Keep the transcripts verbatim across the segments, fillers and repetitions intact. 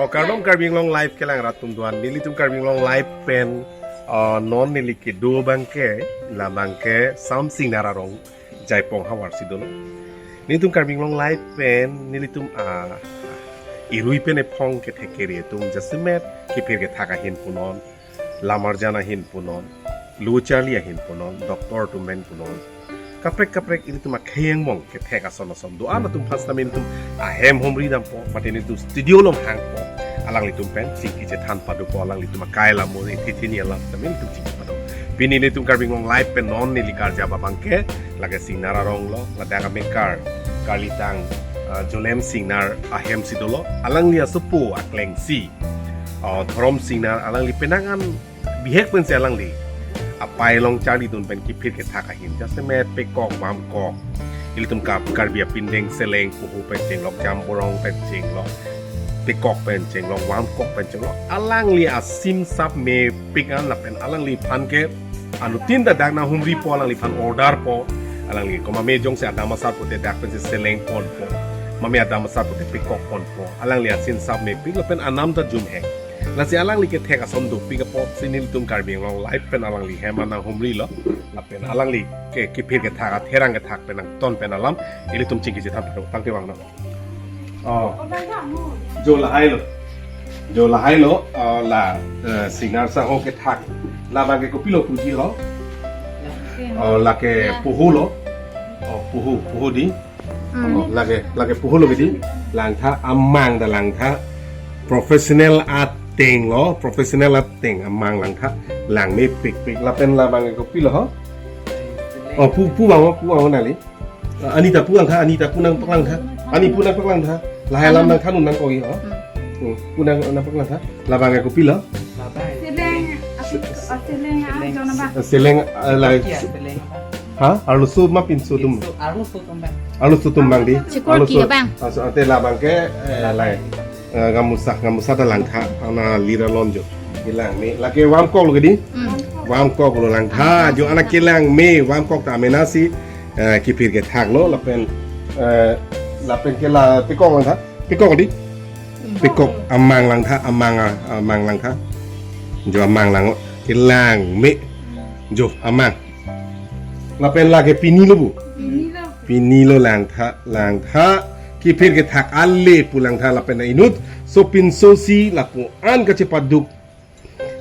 Kardom Karbi Anglong Live kelang rat atum doan, nelitum Karbi Anglong Live pen, uh, non neli kedo abangke, labangke Sam Singnar arong Jaipong havar si dolo. Nelitum Karbi Anglong Live pen nelitum, uh, irui pen ephong kethek kere atum jasemet kiphir kethak ahin punon, lamarjan ahin punon, lo charli ahin punon, doctor atum pen punon, kaprek kaprek ilitum akhei angbong kethek ason ason do-an atum aphan sitame ilitum ahem humri dampo, mate ilitum studio along hangpo, alanglitum pen chingki chethan padopo, alanglitum akai lamo ithi thini alam sitame ilitum chingki pado. Pini ilitum Karbi Anglong Live pen non neli karjap abangke, lake Singnar arong lo, ladak amekar, karlitang, ah, Jolem Singnar ahem si dolo, alangli asopo akleng si, ah, Dhorom Singnar, alangli penang an bihek pensi alangli apei along charlidun pen kiphir kethak ahin jasemet pekok, vamkok, ilitum Kar-, Karbi apindeng seleng, puhu pen chenglok, jamborong pen chenglok, pekok pen chenglok, vamkok pen chenglok, alangli asim sap mepik an lapen alangliphan ke anuttin ta dak nanghumripo, alangliphan orderpo, alangli komat me jongsi adam asar pute dak pensi seleng ponpo, mame adam asar pute pekok ponpo, alangli asim sap mepik lapen anam ta jumhek. Lasi alangli kethek ason dopik apotsi nelitum Karbi Anglong Live pen alangli hem an nanghumri lo. Lapen alangli ke kiphir kethak, atherang kethak pen nangton pen alam ilitum chingki chethan pado, tangte vangnon. Oh. Jo lahai lo. Jo lahai lo, oh, la, eh, Singnar sangho kethak. Labangke kopilo puji ho? Oh, lake puhu lo. Oh, puhu, puhu di. Oh, lake, lake puhu lo kedi. Langtha amang ta langtha. Professional ateng lo, professional ateng amang langtha. Lang mepikpik lapen labangke kopilo ho? Oh, pu, pu vang, pu vang neli. Ah, Anita pu langtha, Anita pu nangpaklangtha. Ani pu nangpaklangtha. Lahai alam nangthan un nangkoi ho. Hmm, pu nang, nangpaklangtha. Labangke kopilo? Seleng, api, ah, seleng, ah, Seleng. Jona ba. Seleng, ah, lahai. Iya, seleng apa? Ha? Arloso ma pinso atum? Pinso, arloso atum bang. Arloso atum bang di? Chikor ki abang. Arloso, ah, so, ante labangke, eh, lahai. Eh, gamusa, gamusa ta langtha, ana lira lonjo. Kelang me, lake vamkok lo kedi? Hmm. Vamkok lo langtha, jo anak kelang me, vamkok ta mena si, eh, kiphir kethak lo, lapen, eh, lapen ke la pekok langtha, pekok di? Hmm. Pekok amang langtha, amang, ah, amang langtha. Jo amang lang, kelang me, jo amang. Lapen lake pini lo bu? Pini lo. Pini lo langtha, langtha. Kiphir kethak ale pu langtha lapen inut sopinso si lapu-an kachepaduk.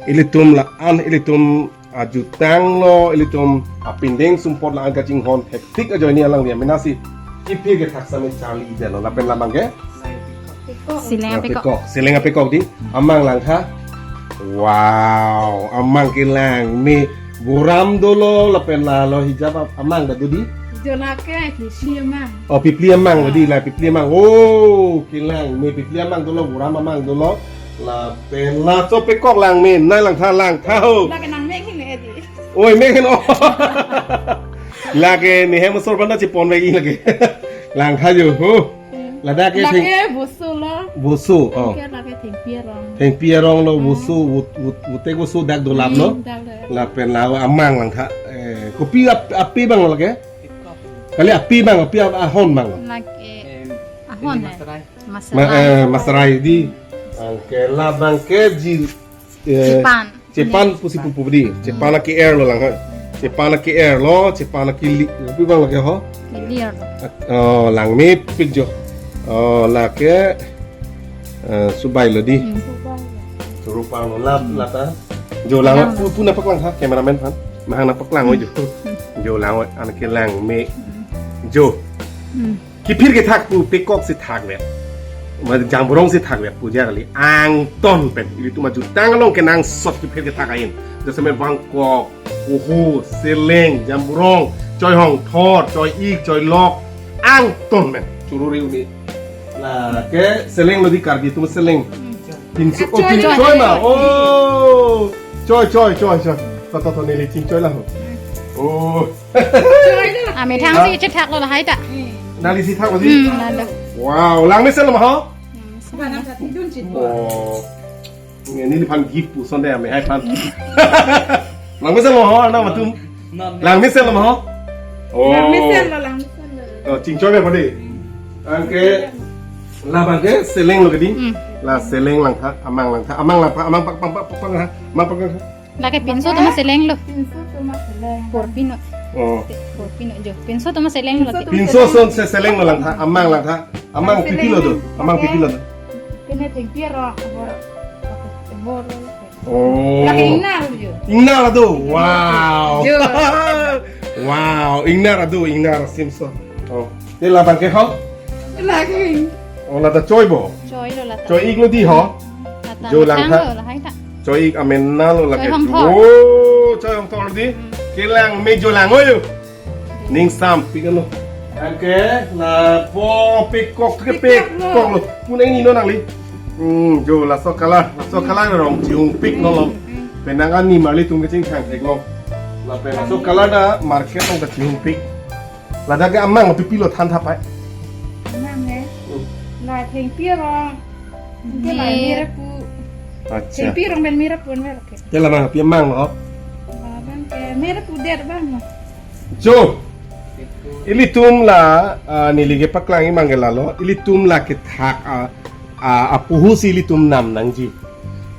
Ilitum la-an, ilitum ajutang lo, ilitum apindeng sumpot la-an kachinghon thektik ajoine alangli mena si kiphir kethak sitame charli-et lo. Lapen labangke? Seleng apekok. Apekok. Seleng apekok di. Amang langtha. Wow, amang kelang me, buram dolo lapen lalo hijab ap-, amang ta do di? Jona ke pipli amang. Oh, pipli amang lo di, la pipli amang. Oh, kelang me pipli amang dolo, buram amang dolo. Lapen laso pekok lang me, nai langtha langtha ho. Lake nang mek hin eh di. Oi, mek hin oh. Lake ne hem asor panda chepon mek lake. Langtha jo ho. Ladak ke lake theng-, boso lo. Boso, oh. Ke lake thengpi arong. Thengpi arong lo, hmm, boso, vut, vut, vutek boso dak dolap lo. Hmm, dak dolap. Lapen la amang langtha, eh, kopi ap-, api bang lake? Kali api bang, api ap-, ahon bang. Lake, em, ahon, ini eh. Masarai. Ma-, eh, masarai di. Angke labangke ji, eh, chepan. Chepan pusi pupu di. Chepan aki er lo lang ha. Chepan aki er lo, chepan aki li, pi bang lake ho? Kilir lo. Oh, lang mepik jo. Oh, lake, eh, subai lo di. Hmm. Surupa lo lap, lata. Jo lang, pu, pu nangpaklang ha, cameraman phan. Mahang nangpaklang jo. Jo lang, anak ke lang me. Jo. Hmm. Kiphir kethak pu pekok si thakvet. Ma jamborong si thakvet pu ja kali. Angton pen. Ilitum ajutang along kenangsot kiphir kethak ahin. Jasemet vamkok, puhu, seleng, jamborong, choi hongthor, choi ik, choi lok. Angton pen. Chururi uni. Lake seleng lo di Karbi atum seleng. Pinso, oh, choi, choi, choi ma. Oh. Choi, choi, choi, choi. To, to, to, neli chingchoi lang ho. Oh. Amethang si chethak lo lahai ta. Neli si thak lo si? Hmm, nanda. Wow, lang mesen lo ma ho? Oh. Neliphan gift puson dei amehai phan. Lang mesen lo ma ho, na matum? Non. Lang mesen lo ma ho? Oh. Lang mesen lo, lang mesen lo. Oh, chingchoi me pade. Angke. Labang ke seleng lo kedi. Hmm. La seleng langtha, amang langtha, amang langtha, amang pak pak pak pak pak ha, amang pak pak. Lake pinso atum seleng lo. Pinso atum seleng. Porpino. Oh. Porpino jo. Pinso atum seleng lo. Pinso atum Pinso seleng. Son se seleng lo langtha, amang langtha, amang pipi lo do, amang pipi lo do. Kene thengpi ro, bor, bor. Oh. Lake ingnar jo. Ingnar do. Wow. Jo. Wow, ingnar do, ingnar simso. Oh. Te labang ke ho? Lake. Oh, lata choi bo. Choi lo lata. Choi ik lo di ho. Lata Jo lang methang tha. Lo lahai ta. Choi ik amen na lo lake. Choi hong thor. Oh, choi hong thor di. Hmm. Kelang me jo lang oyo. Ning sam pik ano. Anke na po pik kok ke pik kok lo. Pun ini no nangli. Hmm, jo laso color, laso color rong chihungpik no lo. Penang ani marli tum keching thang thek lo. Lapen laso color na market nong kechihungpik. Ladak ke amang pipi lo than thapai. Amang he. Hmm. La thengpi rong. Ke la Mir. Mir pu. Acha. Thengpi rong pen Mir pu mer ke. Ke labang pi amang lo. Labang ke Mir pu der bang lo. Jo. Ilitum la, ah, neli kepaklang imang ke lalo. Ilitum la kethak, ah, ah, apuhu si ilitum nam nangji.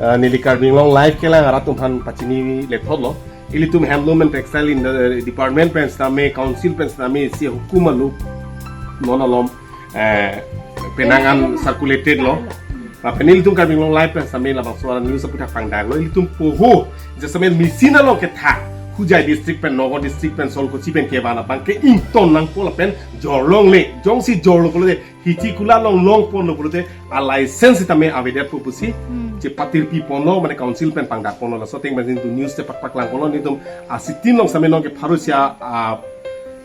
Ah, neli Karbi Anglong Live kelang arat atum aphan pachini lethot lo. Ilitum handloom and textile in the department pen sitame, council pen sitame, isi hukum alo non alom, eh, penang an circulated lo. Lapen ilitum Karbi Anglong Live pen sitame labangso aran news aputhak pangdang lo. Ilitum poho, jasemet machine along kethak, Hojai district pen, Nagaon district pen, Solkochi pen kevan abang ke ington nangpo lapen jorlongle, jongsi jorlo pulote, hichi kula long long ponlo pulote, a license sitame avedet pu pusi, Hmm. chepatir pi ponlo, mane council pen pangdak ponlo, laso ateng pen news chepak paklang ponlo, netum a city along sitame nong ke pharusia, a,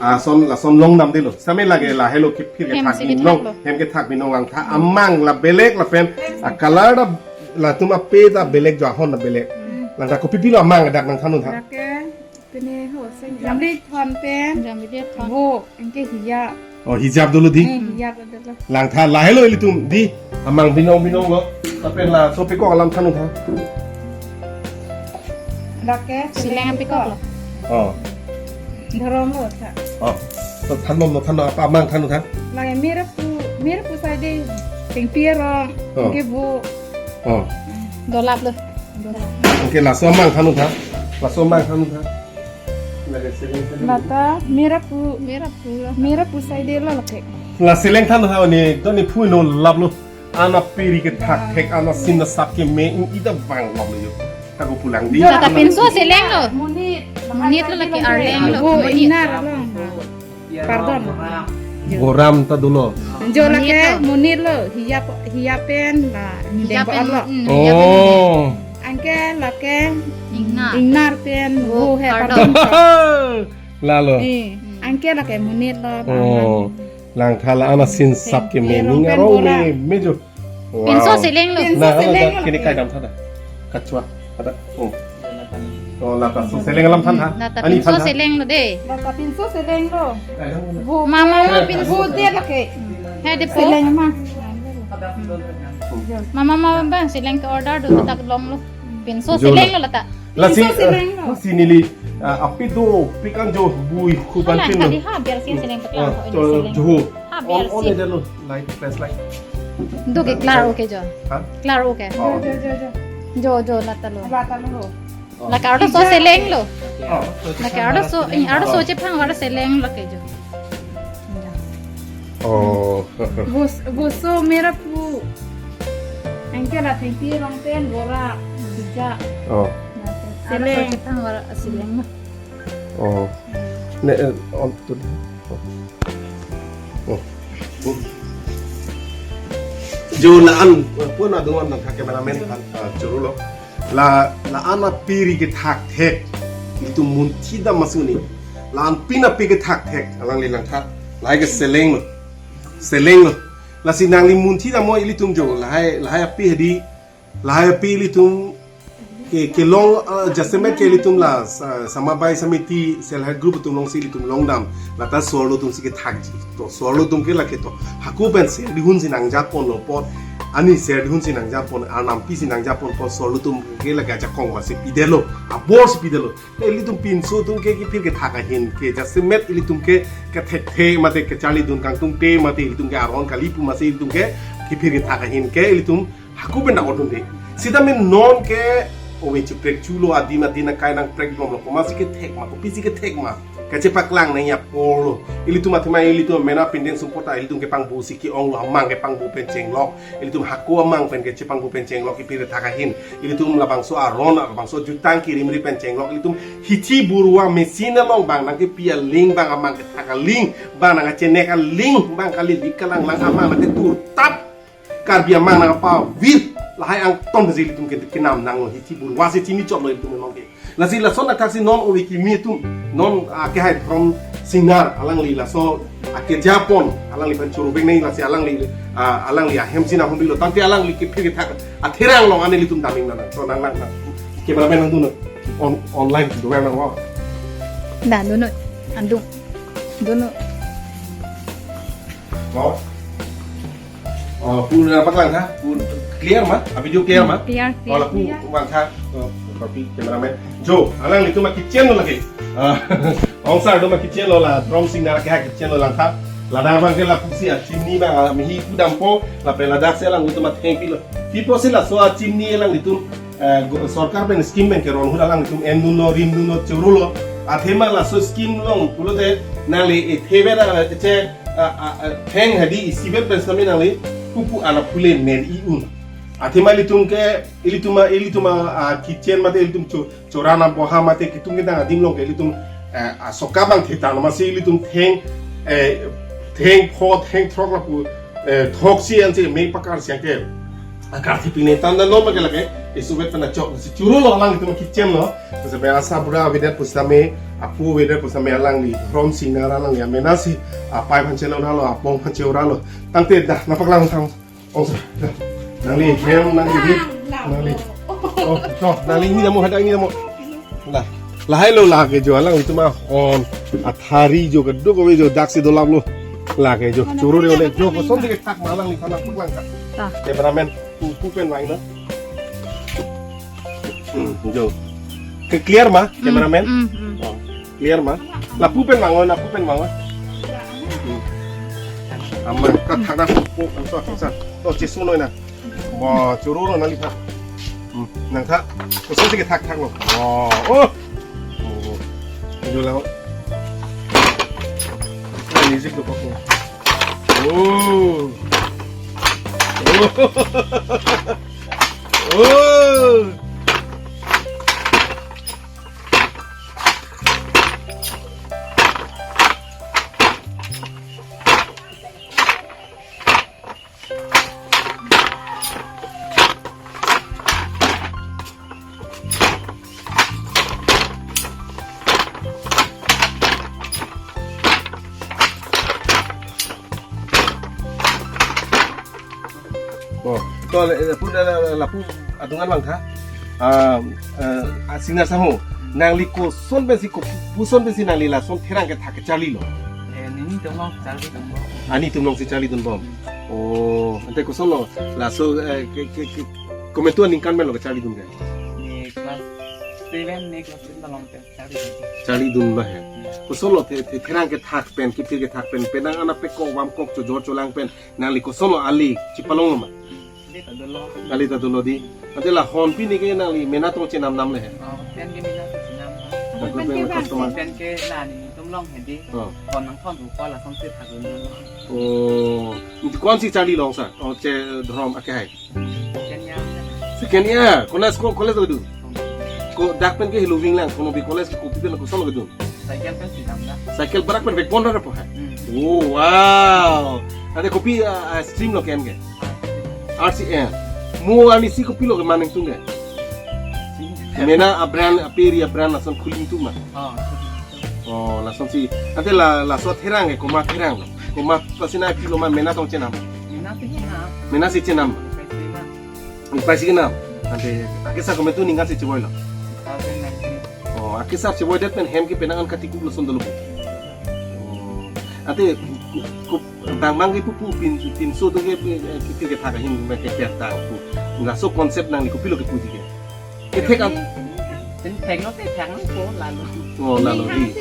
ason, lason long namdelo. Sitame lake lahelo kephir Hem kethak si binong, kethak lo. Hem kethak binong langtha, amang la belek lapen, a color ta latum ape ta belek jo ahon ta belek. Hmm. Langtha kopi pilo amang dak nangthan un tha. Lake, pini ho, seng jamli thon pen. Jamli thon. Vo, anke hijab. Oh, hijab dolo di. Eh, hijab dolo. Langtha lahelo ilitum di. Amang binong binong lo. Lapen laso pekok alam than un tha. Lake, Seleng pekok lo. Oh. Dhorom lo tha. Oh. To than nom lo than lo apa amang than un tha. Lake Mir pu, Mir pu sai de. Thengpi rong. Oh. Anke vo. Oh. Dolap lo. Anke laso amang than un tha. Laso amang than un tha. Lata Mir pu. Mir pu lo. Mir pu sai de lo lake. La seleng than ha ni, to ni phu no lap lo. Ana piri kethak thek, ana sim na sap keme, ita vang lap lo yo. Ako pulang di. Lata pinso seleng lo. Monit. Monit lo lake arleng lo. Vo, monit. Ingnar lo. Pardon. Boram ta dolo. Jo lake monit lo, hijab, hijab pen la. Hijab pen, dengko lo. Hmm, hijab pen. Oh. Anke lake Ingnar. Ingnar pen, Vo, vo he, pardon. Pardon. Lalo. Eh, anke lake monit lo. Oh. Langtha la ana sim sap keme, Thengpi rong ning pen arong boram. Me, me jo. Pinso seleng lo. Wow. Pinso seleng lo. Na, ana kini kai dam tha da. Kachua. Ada. Oh. Oh, lata so seleng alam than tha. Lata pinso seleng lo de. Lata pinso seleng lo. Kai dam. Vo, mama, mama, pinso. Vo de lake. He de po. Seleng ma. Mama, mama, bang seleng ke order do tak long lo. Pinso seleng lo lata. Lasi, pinso seleng lo. Eh, si neli, ah, api do pikan jo bui kuban pin lo. Tadi ha biar si seleng ke klaro. Ah, ini seleng. Jo. Ha biar si. On, on aja lo. Light, flashlight. Do ke klaro ke jo. Ha? Klaro ke. Oh. Jo, jo, jo, jo. Jo, jo, lata lo. Lata lo. Oh. Lake arloso seleng lo. Oh. Lake arloso, eh, arloso chephang arlo seleng lo ke jo. Oh. Vo, vo so Mir pu. Anke la thengpi rong pen boram. Bija. Oh. Seleng. Arloso chephang boram seleng lo. Oh. Ne, eh, on to. Oh. Oh. Oh. Jo la-an, eh, pun adung an nang cameraman kan, ah, churu lo. La, la-an apiri kethak thek. Itum munthi dam masuni. La-an pin api kethak thek. Alangli langtha. Lahai ke seleng lo. Seleng lo. Lasi nangli munthi dam mo ilitum jo. Lahai, lahai api hedi. Lahai api ilitum ke, kelong, ah, jasemet ke ilitum la, sa-, Samabai Samiti, Self Help Group atum alongsi ilitum longdam. Lata so-arlo atum si kethakji. To so-arlo atum ke lake to. Hako pen ser dihun si nangjapon lo po. Ani ser dihun si nangjapon, arnam pi si nangjapon po, so-arlo atum ke lake ajakong ma si pidetlo. Abor si pidetlo. Te ilitum pinso atum ke kephir kethak ahin ke jasemet ilitum ke kethekthe mate kecharlidun kangtungte mate ilitum ke aron kali pu masi ilitum ke Kiphir kethak ahin ke ilitum hako pen nang odun de. Sita min non ke ove chiprek chulo, adim adin akai nangprek bomlo, komatsi kethek ma, kopisi kethek ma, kachepaklang nangji apor lo. Ilitum athema ilitum mena pinden sumpot ta ilitum kepangbo si ke-onglo, amang kepangbo pen chenglok. Ilitum hako amang pen kechepangbo pen chenglok kiphir kethak ahin. Ilitum labangso aron, labangso jutang kirimri pen chenglok. Ilitum hithi burwa machine along bang nangkepi aling, bang amang kethak aling, bang nangkachenek aling, bang kalilik kalanglang amang nangketurtap. Karbi amang nangkapavir, lahai angton si ilitum ke kenam nanglo, hithi burwa si chini chotlo ilitum emang ke. Lasi lason athak si non ove kimi atum, non, ah, kehai Dhrom Singnar alangli laso, ah, kejapon alangliphan choro beng nai, lasi alangli, ah, alangli ahem si nang humbi lo, tangte alangli kiphir kethak atherang along ane ilitum daming nang, so nang nang nang. Cameraman nangdun non. On, online do nang, oh. Dah, dun non. Andung. Dun non. Oh. Oh, pu nangpaklang tha, pu clear ma? A video clear ma? Clear, clear. Oh, lapu vang tha. Oh, kopi cameraman. Jo, alanglitum akitchen lo lake. Ah, ong sar do ma kitchen lo, la Dhrom Singnar ke ha kitchen lo lang tha. Ladak abang ke lapusi achimni abang, ah, mihi pu dampo, lapen ladak si alanglitum atheng pilo. Pi apotsi laso achimni alanglitum, eh, go-, sorkar pen scheme pen keron ahut alanglitum endunlo, rimdunlo, chorolo. Athema laso scheme along pulote nangli ethe bera, eh, che, ah, ah, ah, theng hadi isivet pen sami nangli pupu ala phule nen i-un. Athema ilitum ke, ilitum a, ilitum a, ah, kitchen mate ilitum cho-, choran aboha mate kitung kedang adim along ke ilitum, eh, asoka abang thetan amatsi ilitum theng, eh, theng pho, theng throk lapu, eh, throksi ansi mei pakar siang ke. Akar thipine tanda non ma ke lake, isivet pen achok, si chorolo alanglitum kitchen lo. Masa be asa bura avedet pusitame, apu avedet pusitame alangli, Dhrom Singnar alangli, amena si, apai aphan chelo nalo, apong aphan chelo nalo. Tangte dah, nangpaklang tha. Oh, dah. Nangli hem, nangli hip, nangli. Oh, to, nangli ini namu, hadak ini namu. Dah. Lahai lo lake jo, alanglitum ahon, athari jo, keduk ave jo, daksi dolap lo. Lake jo, choro de ole, jo, kosonsi kethak ma alangliphan nangpaklang tha. Ta. Cameraman, pu, pu pen vang na. Hmm, jo. Ke clear ma, hmm, cameraman? Hmm, hmm. Oh, clear ma? Lapu pen vang, lapu pen vang. Hmm. Amang, ta thak na po, to, to, to, chesu noi na. Bo, chorolo nangliphan. Hmm, nangtha. Kosonsi kethak thak lo. Oh, oh. Oh. Jo lang. Music do kok. Oh. Oh. Oh. Oh, to le, le, pu, le, le, le, lapu adungan vang tha. Ah, eh, ah, Singnar sangho. Nangli koson pensi ko, koson pensi nangli lason therang kethak kecharlilo? Eh, nelitum along charlidunbom. Nelitum alongsi charlidunbom. Oh, ante kosonlo? Laso, eh, ke, ke, ke, komantu aningkan pen lo kecharlidun ke? Ne class seven, ne class ten along pen charlidun. Charlidun ba he. Hmm. Kosonlo the, the, therang kethak pen, kiphir kethak pen, penang anat pekok vamkok chojor cholang pen, nangli kosonlo, ali chipalonglo ma? Ali ta dolo. Ali ta dolo di. Ante la hon pini ke nangli mena tong chenam nam le he? Oh, pen ke mena tong chenam nam. Lapen pen ke customer. Pen ke la nelitum along he di. Oh. Hon nangthon pu ko lasonsi thakdun dolo. Oh, konsi charli long sir? Oh, che Dhrom akehai. Second year. Second year. College ko, college kedun? Ko dak pen ke helo ving lang, kono bi college ke kopi pen, koson kedun? Cycle pensi damra. Cycle barak pen vekponra po hai? Hmm. Oh, wow. Ante kopi, ah, ah, stream lo ke-en ke? Arts. Arts and. Mo arnisi kopilo keman nangtum ke? Sini. Mena a-brand, a-peri a-brand lason khuling atum ma? Oh, khuling atum. Oh, lasonsi. Ante la, laso therang ke, komat therang lo? Komat pasi nangpilo ma, mena tong chenam? Mena si chenam. Mena si chenam. Price si chenam. Price si chenam. Ante akesar komantu aningkan si chevoilo? Two thousand nineteen. Oh, akesar chevoidet pen hem ke penang an katikuk lason dolo. Oh. Ante ko, ko, bang mang ke pupu pin, pinso atum ke, eh, kiphir kethak ahin ke, ke, ketang pu. Laso concept nangli kopilo kepu ti ke? Kethek an? Pin thek lo, pin thek lo ko lalo. Oh, lalo di.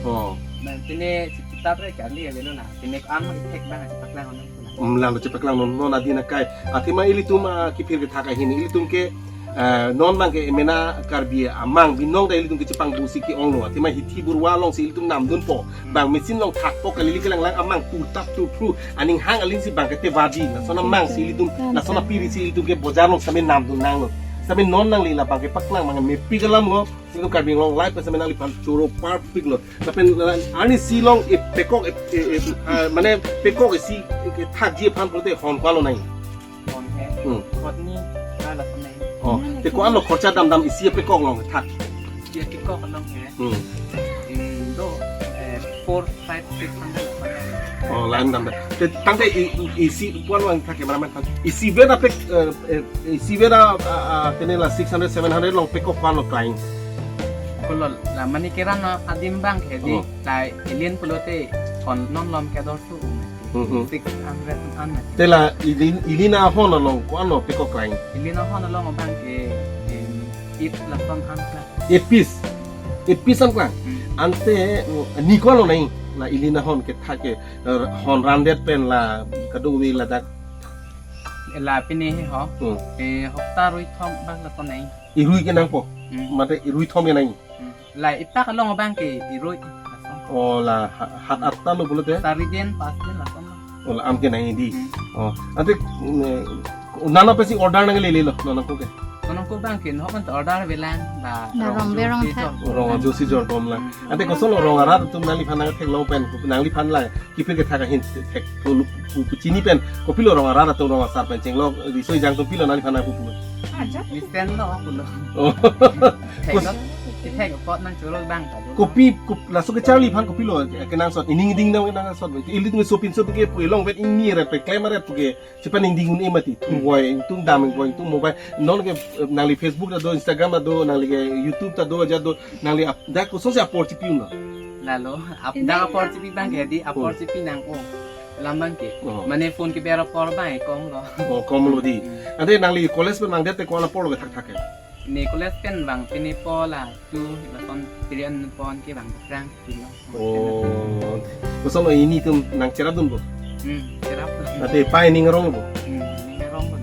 Oh. Bang pine si kita pre kali ya belo na. Pine ko an ma kethek bang, si paklang on. Umlan lo chepaklang non non adin akai. Athema ilitum, ah, kiphir kethak ahin ilitum ke, ah, non abang ke mena Karbi amang binong ta ilitum ke chepangbusi ke-onglo. Athema hithi burwa alongsi ilitum namdunpo. Bang machine along thakpo kalili kelang lang amang turtap turphru aning hang aling si bang ke tevadi. Lason amang si ilitum, lason apiri si ilitum ke bojar along sitame namdun nanglo. Sitame non nangli la bang ke paklang bang mepik alam lo. Ilitum Karbi Anglong Live pen sitame nangliphan choro parpiklo. Lapen, ah, arnisi along e pekok e, e, e, ah, mane pekok isi kethakji aphan pulote hon ko-an lo nangji? Hon he. Hmm. Hon ni, ah, lason nangji. Oh, te ko-an lo khorcha damdam isi pekok along thak? Isi pekok along he. Hmm. Hmm, do, eh, four, five, six hundred lason nangji. Oh, lain damdam. Te tangte i, i, isi ko-an lo thak ke meramen thak. Isi beda pek, eh, eh, isi beda, ah, ah, kene la six hundred, seven hundred along pekok ko-an lo klang? Pulo la mane keran adim abang ke di. Oh. La ilin pulote hon non malom kedor su. Hmm, hmm. Six hundred an. Te la ilin, ilin ahon along ko-an lo pekok klang? Ilin ahon along abang ke, em, eight lason an klang. Eight piece. Eight piece an klang. Hmm. Ante, mm, ni ko-an lo nangji la ilin ahon kethak ke, eh, hon randet pen la kadokave ladak? La pini he ho. Hmm. Eh, hopta ruithom bang lason nangji. Irui ke nangpo. Hmm. Mate iruithom ke nangji. Hmm. La ipak along abang ke irui. Oh, la ha-, hat atta lo pulote? Sari din, pas din lason. Oh, la an ke nangji di. Hmm. Oh, ante, mm, nana pensi order nanglelelo, nonang ko ke? Nonang ko abang ke, nonang ko order avelang, la la rong rong berong josi thak. Jor. Rong josi jorbom lang. Hmm. Ante koson lo rong arat atum nangliphan nangtheklong pen, nangliphan la kiphir kethak ahin thek, pu, pu, pu chini pen, kopilo rong arat atum rong asar pen chenglok, riso ejang atum pilo nangliphan nangpupu? Aja. Mesen lo, pulo. Oh. Theklok, thek apot nangchoro abang ta do. Kopi, kop-, laso kecharli aphan kopilo kenangsot, ining ding nang kenangsot. Ilitum sopinso ke pu ilong vet ingni ret pe klem ret pu ke chepaningding un-e mati. Thurvoi, ingtung dam ingvoi, ingtung mobile. Non ke, eh, nangli Facebook ta do, Instagram ta do, nangli ke YouTube ta do, aja do, nangli ap-, dak kosonsi apor chipi-un lo? Lalo, ap-, dak apor chipi abang ke di, apor chipi nang-o. Alam abang ke. Oh. Mane phone keber apor abang ke kom lo. Oh, kom lo di. Hmm. Ante nangli college pen nangdet te ko-an apor lo kethakthak ke? Ne college pen abang pini po la tu lason pirian pon ke abang rang tu lo. Oh. Koson lo ilitum nangcherapdunpo? Hmm, cherap. Ante pa ining arong po? Hmm, ining arong po.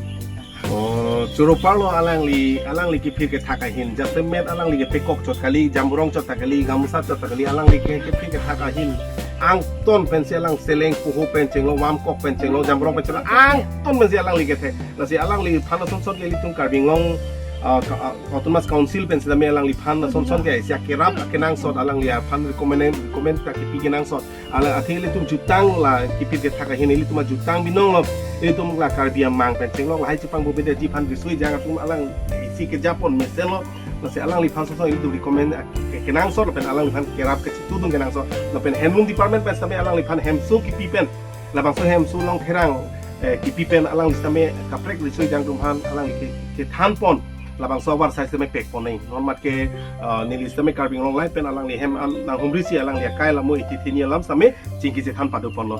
Oh, choro parlo alangli, alangli kiphir kethak ahin. Jasemet alangli ke pekok chot kali, jamrong chot ta kali, gamsa chot ta kali, alangli ke kiphir kethak ahin. Angton pensi alang seleng puho pen chenglok, vamkok pen chenglok, jamrong pen chenglok, angton pensi alangli kethe. Lasi alangliphan asonsot ke ilitum Karbi Anglong, ah, ka-, ah, Autonomous Council pen sitame alangliphan asonsot ke isi akerap akenangsot alangli aphan recommend, recommend ta kipi kenangsot. Ala athe ilitum jutang la kiphir kethak ahin ilitum ajutang binong lo. Ilitum la Karbi amang pen chenglok lahai chepangbo bede ji aphan riso ejang atum alang isi kejapon mesen lo. Lasi alangliphan asonsot ilitum recommend, ah, ke-, kenangsot lapen alangliphan kerap kachetudun kenangsot. Lapen handloom department pen sitame alangliphan hemso kipi pen labangso hemso along therang, eh, kipi pen alangli sitame kaprek riso ejang atum aphan alangli ke, kethanpon. Labangso avarsai sitame pekpon nangji. Non mat ke, eh, neli sitame Karbi Anglong Live pen alangli hem an nanghumrisi alangli akai lamo iti thini alam sitame chingki chethan padoponlo.